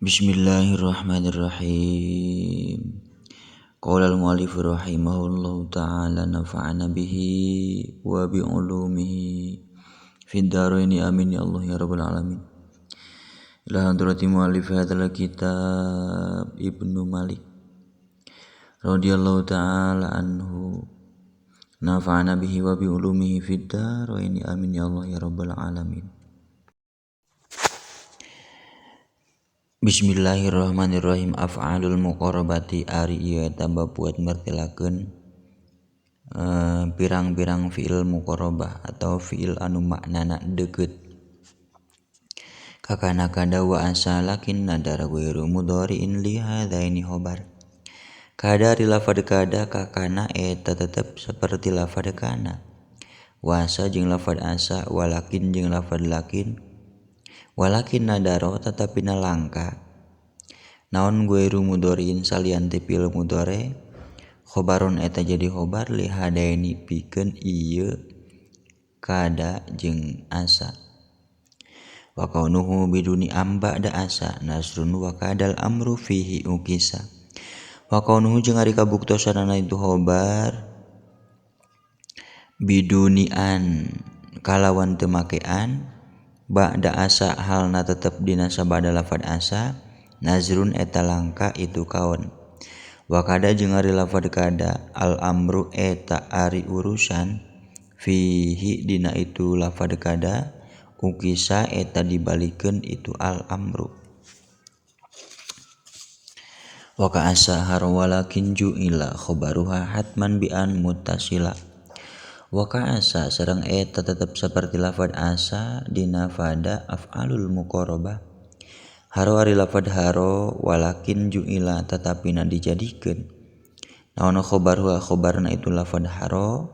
Bismillahirrahmanirrahim. Qala al-mu'allif rahimahullahu ta'ala nafa'ana bihi wa bi ulumihi fid dharaini amin ya Allah ya rabbal alamin. Ila hadrati mu'allif hadzal kitab Ibnu Malik radhiyallahu ta'ala anhu nafa'ana bihi wa bi ulumihi fid dharaini amin ya Allah ya rabbal alamin. Bismillahirrahmanirrahim. Af'alul muqarrabati ari ieu eta babuat mertelakeun pirang-pirang fi'il muqarrabah atau fi'il anu maknana deukeut. Kakana kada wa asa lakin nadar ghairu mudhari'in li hadzaini khobar. Kada ari lafad kada kakana eta tetep seperti lafad kana. Wa asa jeung lafad asa, walakin jeung lafad lakin. Walakin nadaro tetapi langka naon ghairu mudhari'in salian ti fi'il mudhari khobaron eta jadi khobar li hadaini pikeun ieu kada jeung asa. Wa kaunuhu biduni amba da asa nasrun wa kadal amru fihi ukisa. Wa kaunuhu jeung ari kabuktosanana itu khobar biduni an kalawan teu makean ba'da asa halna tetep dina sabada lafad asa nazrun eta langka itu kaon. Wa kada jeung ari lafad kada al amru eta ari urusan fihi dina itu lafad kada ukisa eta dibalikeun itu al amru. Wa ka asa har walakin ju'ila khabaruha hatman bi an muttasila. Wa ka asa sareng eta tetep seperti lafad asa dina fada af'alul muqarrabah. Haro ari lafad haro walakin ju'ila tetapina dijadikeun. Naon khobarhu khobarna itu lafad haro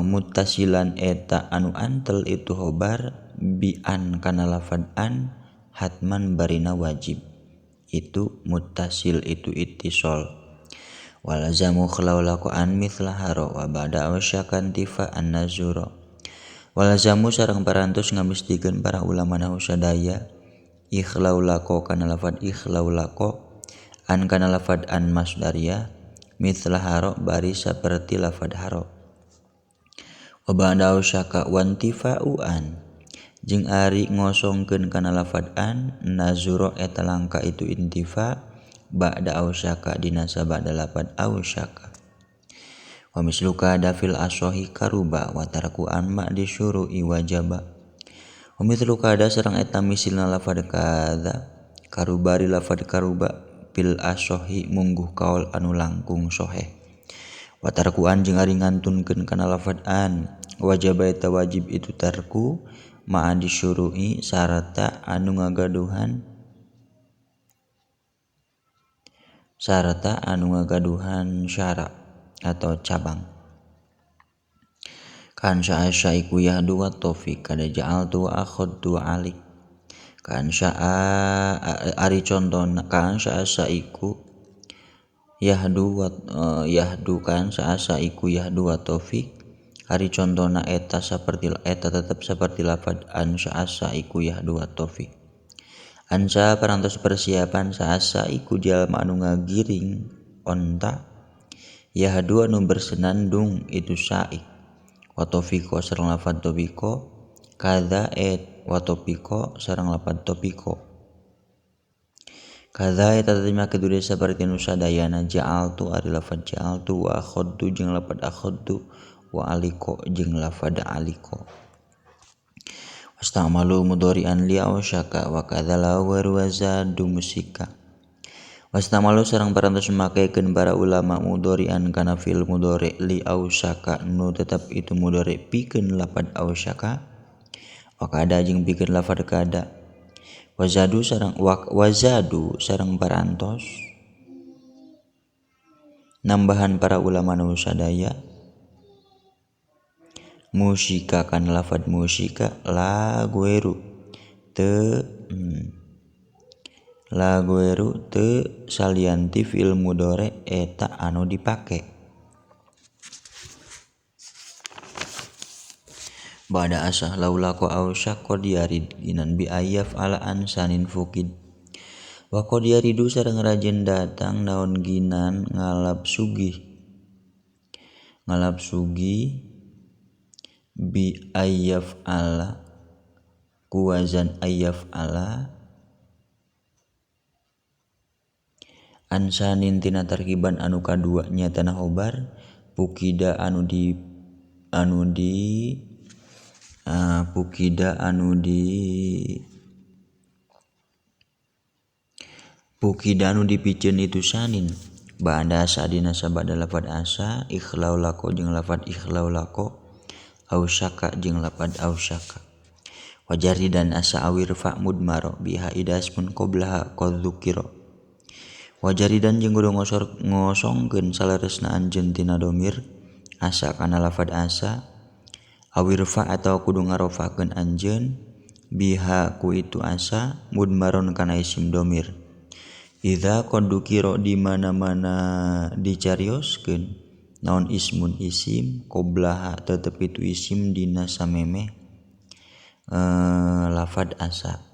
muttasilan eta anu antel itu khobar bi an kana lafad an hatman barina wajib. Itu muttasil itu ittisal. Walazamu khlaulaqo an mithla haro wa ba'da awsyakan tifa an nazuro. Walazamu sareng parantos ngamistikeun para ulama nahu sadaya ikhlaulaqo kana lafad ikhlaulaqo an kana lafad an masdariyah mithla haro bari saperti lafad haro. Wa ba'da awsyaka wantifa'u an jeung ari ngosongkeun kana lafad an nazuro eta langka itu intifa ba'da ausyaka dina sabada lafad ausyaka. Wa misluka dafil asohi karuba wa tarku an ma disyuru'i wajaba. Wa misluka da sareng eta misilna lafad kadza karubari lafad karuba fil asohi mungguh kaul anu langkung soheh. Wa tarku an jeung ari ngantunkeun kana lafad an wajaba eta wajib itu tarku ma disyuru'i sarta anu ngagaduhan syara atau cabang. Kan sya'a syaiku yahdu wa taufiq kada ja'altu wa akhadtu alik. Kan sya'a ari contona kan sya'a syaiku yahdu wa yahdu kan sya'a syaiku yahdu wa taufiq ari contona eta saperti eta tetep saperti lafad an sya'a syaiku yahdu wa taufiq. Ansa parantos persiapan saasa iku jalma anu ngagiring onta yahdu anu bersenandung itu saik. Wa taufiqo sareng lafad taufiqo kadza et wa taufiqo sareng lafad taufiqo kadza eta teh make dure saperti nu sadayana ja'altu ari lafad ja'altu wa akhadtu jeung lafad akhadtu wa aliko jeung lafad aliko. Wastamalu mudhari'an li awsyaka wa kadzala wa wazadu musika. Wastamalu sareng parantos makekeun para ulama mudhari'an kana fi'il mudhari li awsyaka nu tetep itu mudhari pikeun lafad awsyaka wa kada jeung pikeun lafad kada. Wazadu sareng wazadu sareng parantos nambahan para ulama nu sadaya musika kan lafad musika la gueru te la gueru te salianti fi'il mudhari eta anu dipake. Bada asah laula ko au syakko diarid ginan bi ayaf ala ansanin fukid. Wa qad yaridu sareng rajin datang naon ginan ngalap sugih. Ngalap sugih bi ayaf ala kuwazan ayaf ala ansanin tina tarkiban anu kadua nyatana khobar pukida anu di pukida anu di pukida anu dipiceun itu sanin ba'da asa dina sabada lafad asa ikhlau lako jeung lafad ikhlau lako ausyaka jeung lafad ausyaka wajari dan asa awir fa mudmaro biha idasmun qoblaha qad dzukira wajari dan jeung kudu ngosongkeun saleresna anjeun tina domir asa kana lafad asa awirfa atau kudu ngarofakeun anjeun biha ku itu asa mudmaron kana isim domir idza qad dzukira di mana-mana dicarioskeun naon ismun isim qoblaha tetep itu isim dina samemeh lafad asa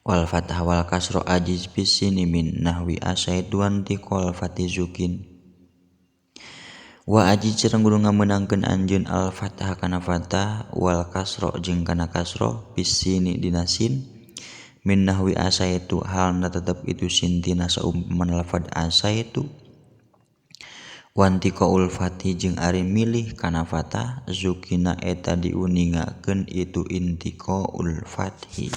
wal fathah wal kasra ajiz bisini min nahwi asaitu antiqal fatizukin wa ajiz sareng kudu ngamenangkeun anjeun al fathah kana fathah wal kasra jeung kana kasra bisini dina sin min nahwi asaitu halna tetep itu sin tina saumpamana lafad asaitu wantiqaul fathi jeung ari milih kana fathah zukina eta diuningakeun itu intiqaul fathi.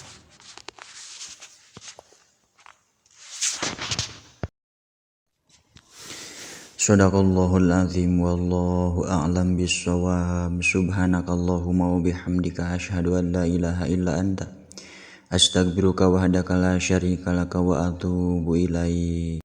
Shadaqallahul azim wallahu a'lam bissawab. Subhanakallahumma wa bihamdika asyhadu an la ilaha illa anta astaghfiruka wahdaka la syarika laka wa atubu ilaik.